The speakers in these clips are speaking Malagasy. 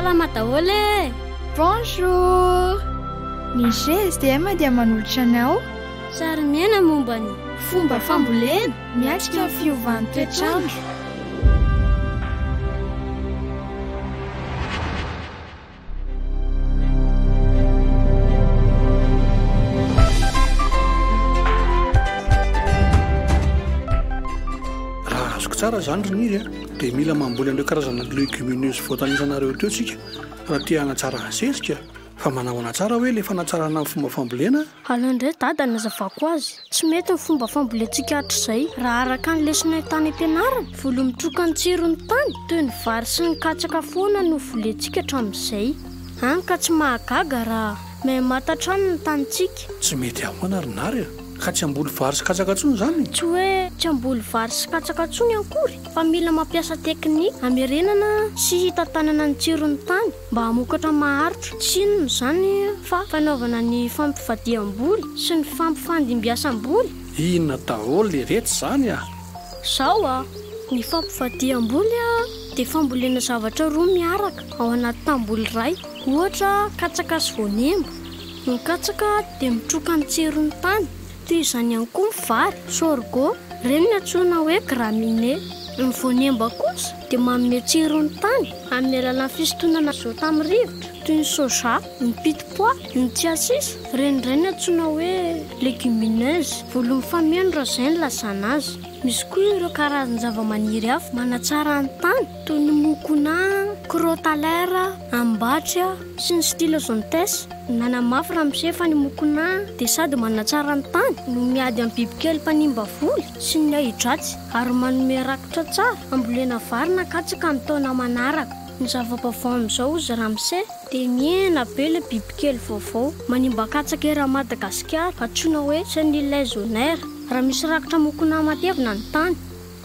Salama daholo e! Bonjour! Ny GSDM dia manolotra anao Sary miaina momba ny fomba fambolena miatrika ny fiovan'ny toetr'andro. Raha azoko tsara izany ry Niry a, dia mila mamboly an'ireo karazana légumineuses voatanisanareo teo tsika raha te hanatsara ny zezika. Fa manahoana tsara hoe ilay fanatsarana ny fomba fambolena? Aleo indray dada ny hazavako azy. Tsy mety ny fomba fambolentsika hatrizay. Raha araka ny lesonay tany am-pianarana, voly mitroka ny tsiron'ny tany, toy ny vary sy ny katsaka foana no volentsika hatramin'izay. Hany ka tsy mahagaga raha miha-maty hatrany ny tanintsika. Tsy mety ahoana ry Nary a? Ka tsy hamboly vary sy katsaka intsony izany? Tsy hoe tsy hamboly vary sy katsaka intsony akory, fa mila mampiasa teknika hamerenana sy hitantanana ny tsiron'ny tany. Mba hamokatra maharitra, tsy inona izany fa fanaovana ny fampivadiam-boly sy ny fampifandimbiasam-boly. Inona daholo leretsy izany a? Zao a! Ny fampivadiam-boly dia fambolena zavatra roa miaraka ao anaty tamboly iray. Ohatra katsaka sy voanemba. Ny katsaka dia mitroka ny tsiron'ny tany. Toy izany ihany koa ny vary, sorgho, ireny no antsoina hoe graminées. Ny voanemba kosa dia manome tsiro ny tany amin'ny alalan'ny fisintonana azôta amin'ny rivotra, toy ny soja, ny pitipois, ny tsiasisa, ireny indray no antsoina hoe légumineuses. Voly mifameno raha izay no ilazana azy. Misy koa ireo karazan-javamaniry hafa manatsara ny tany, toy ny mucuna, crotalaire, ambatry, sy ny stylosanthes. Nanamafy ramose fa ny mokona dia sady manatsara ny tany no miady amin'ny bibikely mpanimba voly sy ny ahidratsy ary manome rakitra tsara hambolena vary na katsaka amin'ny taona manaraka. Ny zava-baovao amin'izao hozy ramose dia mihena be ilay bibikely vaovao manimba katsaka eran'i Madagasikara antsoina hoe chenille zonaire raha misy rakitra mokona matevina ny tany.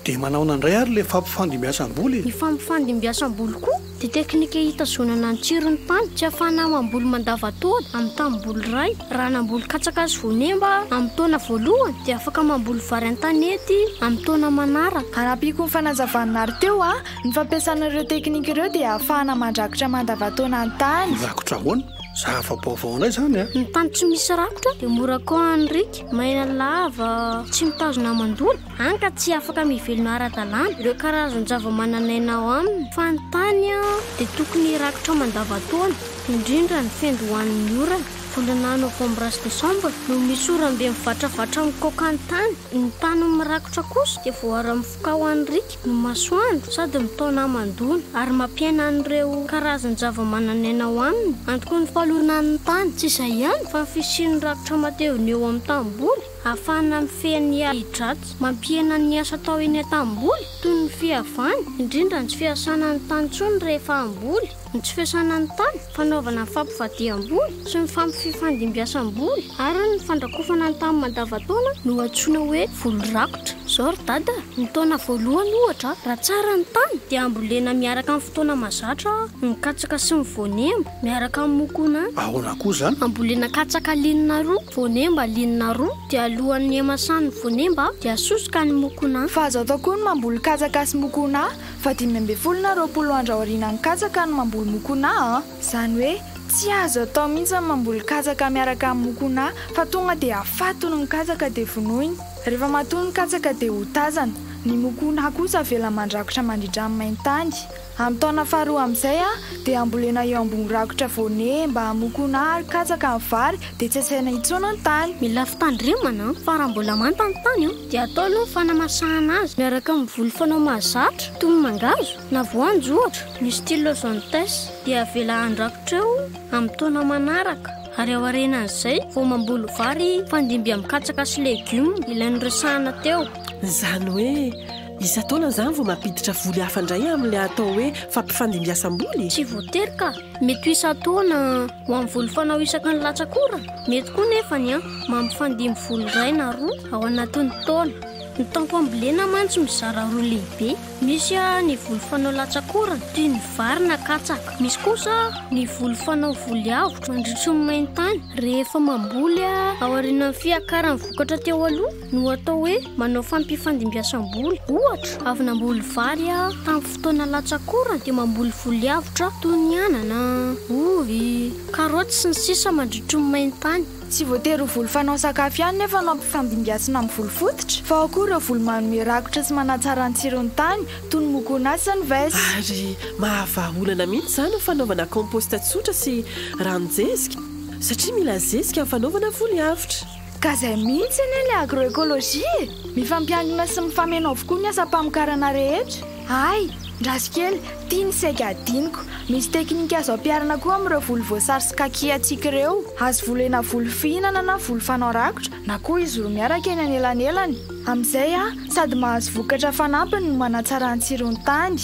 Dia manaona indray ary ilay fampifandimbiasam-boly e? Ny fampifandimbiasam-boly koa dia teknika hitazonana ny tsiron'ny tany tsy ahafahana mamboly mandavantaona amin'ny tanimboly iray. Raha namboly katsaka sy voanemba amin'ny taona voalohany dia afaka mamboly vary an-tanety amin'ny taona manaraka. Hanampiako ny fanazavan'i Nary teo, ny fampiasana ireo teknika ireo dia ahafahana mandrakotra mandavantaona ny tany. Rakotra ahoana? Zava-baovao indray izany a! Ny tany tsy misy rakotra dia mora koahan'ny riaka, maina lava, tsy mitazona hamandoana. Hany ka tsy afaka mivelona ara-dalàna ireo karazan-javamananaina ao aminy, fa ny tany dia tokony hirakotra mandavantaona, indrindra ny fiandohan'ny orana. Volana novambra sy desambra no misy oram-be mivatravatra mikaoka ny tany. Ny tany mirakotra kosa dia voaaro amin'ny fikaohan'ny riaka, ny masoandro, sady mitaona hamandoana ary mampiaina an'ireo karazan-javamananaina ao aminy. Antoky ny fahalonan'ny tany. Tsy izay ihany fa ny fisian'ny rakotra matevina eo amin'ny tanimboly. Ahafahana mifehy ny ahi-dratsy, mampihena ny asa atao eny an-tanimboly, toy ny fiavana, indrindra ny tsy fiasana ny tany intsony rehefa hamboly, ny tsy fiasana ny tany, fanaovana ny fampivadiam-boly sy ny fampifandimbiasam-boly ary ny fandrakofana ny tany mandavantaona no antsoina hoe voly rakotra. Izao ry Dada, ny taona voalohany ohatra, raha tsara ny tany dia ambolena miaraka amin'ny fotoana mahazatra ny katsaka sy ny voanemba. Miaraka amin'ny mokona. Ahoana koa izany? Ambolena katsaka linina roa, voanemba linina roa, dia alohan'ny hamasahan'ny voanemba dia asosoka ny mokona. Fa azo atao koa ny mamboly katsaka sy mokona fa 15 na 20 andro aorianan'ny katsaka no mamboly mokona an! Izany hoe tsy azo atao mihitsy ny mamboly katsaka miaraka amin'ny mokona fa tonga dia afatony ny katsaka dia vonoina. Rehefa matoy ny katsaka dia otazana. Ny mokona kosa avela mandrakotra mandritra ny main-tany. Amin'ny taona faharoa amin'izay dia ambolena eo ambony rakotra voanemba, mokona ary katsaka ny vary dia tsy asaina intsony ny tany. Mila fitandremana fa raha mbola manta ny tany dia atao aloha ny fanamasahana azy miaraka amin'ny voly fanao mahazatra toy ny mangahazo na voanjo ohatra, ny stylozanthes dia avela handrakotra eo amin'ny taona manaraka ary aorianan'izay vao mamboly vary fandimby amin'ny katsaka sy legioma ilay noresahana teo. Izany hoe Isan-taona izany vao mampiditra voly hafa indray amin'ilay atao hoe fampifandimbiasam-boly? Tsy voatery ka. Mety ho isan-taona ho amin'ny voly fanao isaky ny latsak'orana. Mety koa nefa ny an, mampifandimby voly iray na roa ao anatin'ny taona. Ny taom-pambolena mantsy mizara roa lehibe. Misy ny voly fanao latsak'orana, toy ny vary na katsaka. Misy kosa ny voly fanao voly avotra mandritry ny main-tany. Rehefa mamboly aorianan'ny fiakaran'ny vokatra teo aloha no atao hoe manao fampifandimbiasam-boly. Ohatra, avy namboly vary tamin'ny fotoana latsak'orana dia mamboly voly avotra toy ny anana, ovy, karaoty sy ny sisa mandritry ny main-tany. Tsy voatery ho voly fanao sakafo ihany nefa no ampifandimbiasina amin'ny voly fototra, fa ao koa ireo voly manome rakotra sy manatsara ny tsiron'ny tany, toy ny mokona sy ny ves. Ary mahavaha olana mihitsy izany ny fanaovana compost tsotra sy ranon-jezika, satria mila zezika ny fanaovana voly avotra. Ka izay mihitsy anie ilay agroécologie e! Mifampiankina sy mifameno avokoa ny asam-pamokarana rehetra. Hay! Ndraso kely, ty ny saika adinoko. Misy teknika azo ampiharina koa amin'ireo voly voasary sy kaki antsika ireo. Azo volena voly fihinana na voly fanao rakotra, na koa izy roa miaraka eny anelanelany. Amin'izay, sady mahazo vokatra fanampiny no manatsara ny tsiron'ny tany.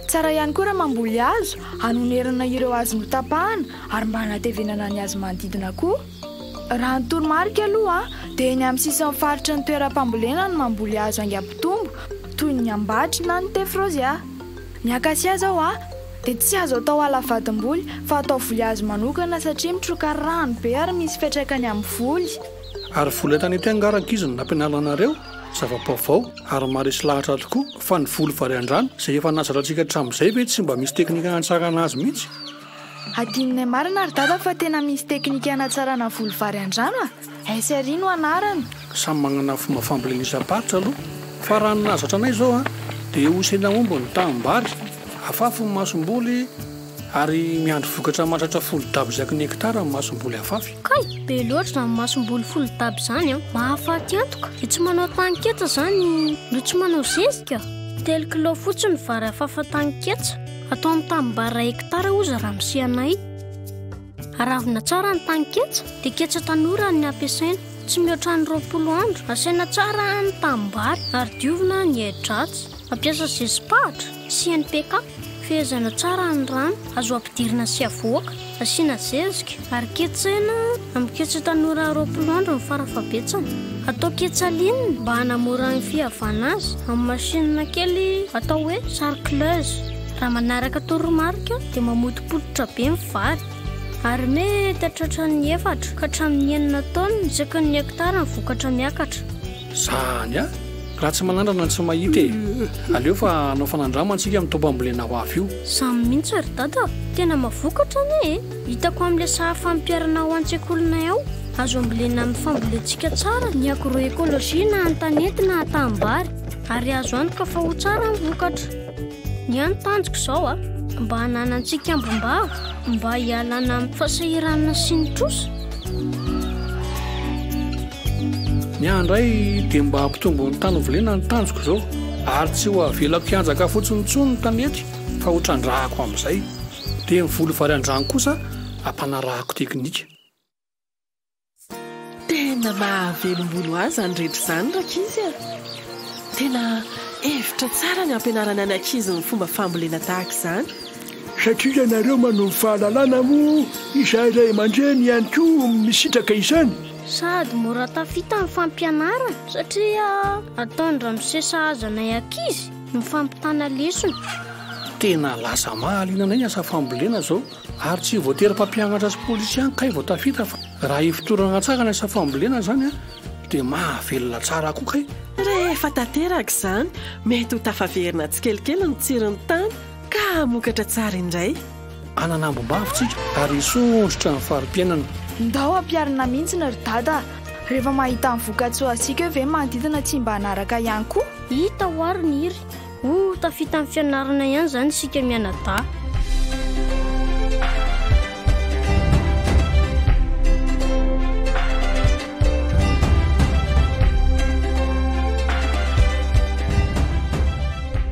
Tsara ihany koa raha mamboly hazo, hanonerana ireo hazo notapahana ary mba hanatevenana ny hazo manodidina koa. Raha ny toromarika aloha dia eny amin'ny sisin'ny faritry ny toeram-pambolena no mamboly hazo haingam-pitombo toy ny ambatry na ny tefrozia. Ny akasia izao dia tsy azo atao ala vadim-boly fa atao voly hazo manokana satria mitroka rano be ary misy fiantraikany amin'ny voly. Ary voly an-tanety angaha rankizy no nampianarina anareo? Zava-baovao ary maharesy lahatra tokoa fa ny voly vary an-drano izay efa nahazatra antsika hatramin'izay ve tsy mba misy teknika hanatsarana azy mihitsy? Adinonay marina ry dada fa tena misy teknika hanatsarana voly vary an-drano a! SRI no anarany. Samy manana ny fomba fambolena isam-paritra aloha fa raha ny nahazatra anay izao a, dia hosena omby ny tanimbary, afafy ny masomboly ary miandry vokatra mahatratra folo dabo isaky ny hekitara ny masomboly afafy. Kay! Be loatra izany masomboly folo dabo izany an! Mahafaty antoka! Dia tsy manao taninketsa izany no tsy manao zezika? Telo kilao fotsiny ny vary afafa taninketsa. Atao amin'ny tanimbary iray hektara hozy ramose anay. Aravina tsara ny taninketsa dia ketsa tanora ny ampiasaina. Tsy mihoatra ny 20 andro. Asaina tsara ny tanimbary ary diovina ny ahi-dratsy. Mampiasa zezi-pahatra sy NPK. Fehezana tsara ny rano. Azo ampidirina sy avoaka. Asiana zezika ary ketsaina amin'ny ketsa tanora 20 andro ny farafahabetsany. Atao ketsa linina mba hanamora ny fihavana azy amin'ny machine kely atao hoe sarcleuse. Raha manaraka toromarika dia mamotopototra be ny vary ary mety hahatratra ny efatra ka hatramin'ny enina taonina isaky ny hekitara ny vokatra miakatra. Zany a! Raha tsy manandrana tsy mahita e! Aleo fa hanao fanandramana tsika amin'ny taom-pambolena ho avy io. Zany mihitsy ry dada a! Tena mahavokatra anie e! Hitako amin'ilay saha fampiharana ao an-tsekolinay ao, azo ambolena amin'ny fambolentsika tsara ny agroécologie na an-tanety na an-tanimbary, ary azo antoka fa ho tsara ny vokatra. Ny ahy ny tanjoko izao a, mba hananantsika ambim-bava, mba hialana amin'ny fahasahiranana sy ny trosa. Ny ahy indray dia mba hampitombo ny tany hovolena ny tanjoko izao, ary tsy ho avelako hianjaka fotsiny intsony ny tanety fa ho trandrahako amin'izay. Dia ny voly vary an-drano kosa ampanarahako teknika. Tena mahavelom-bolo ahy izany rehetra izany rankizy a! Tena hevitra tsara ny hampianarana ny ankizy ny fomba fambolena tahaka izany. Satria ianareo manovo fahalalana moa izahay ray aman-dreny ihany koa misitraka izany. Sady mora tafita ny fampianarana satria ataon-dramose sahaza anay ankizy ny fampitana lesona. Tena lasa mahaliana anay ny asa fambolena izao. Ary tsy voatery mpampianatra sy polisy ihany kay vao tafita fa raha ifotorana tsara ny asa fambolena izany an, dia mahavelona tsara koa kay. Rehefa tanteraka izany, mety ho tafaverina tsikelikely ny tsiron'ny tany ka hamokatra tsara indray. Hanana ambim-bavy tsika ary hisondrotra ny fari-piainana. Ndao ampiharina mihitsiny ry dada a! Rehefa mahita ny vokatsoa azontsika eo ve ny manodidina tsy mba hanaraka ihany koa? Hita ho ary ny hiry. Ho tafita amin'ny fianarana ihany izany isika mianadahy.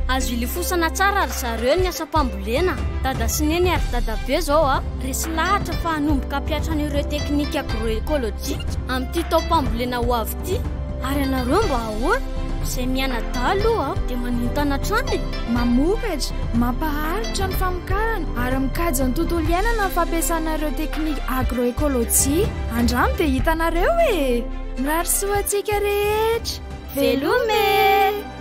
Azo ilofosana tsara ry zareo ny asam-pambolena. Dada sy Neny ary Dadabe izao a, resy lahatra fa hanomboka hampiatra an'ireo teknika agroekolojika amin'ity taom-pambolena ho avy ity. Ary ianareo mba ahoana? Izay mianadahy aloha dia manentana hatrany e! Mamokatra, mampaharitra ny famokarana ary mikajy ny tontolo iainana ny fampiasana ireo teknika agroekolojia. Andramo dia hitanareo e! Mirary soa antsika rehetra! Veloma e!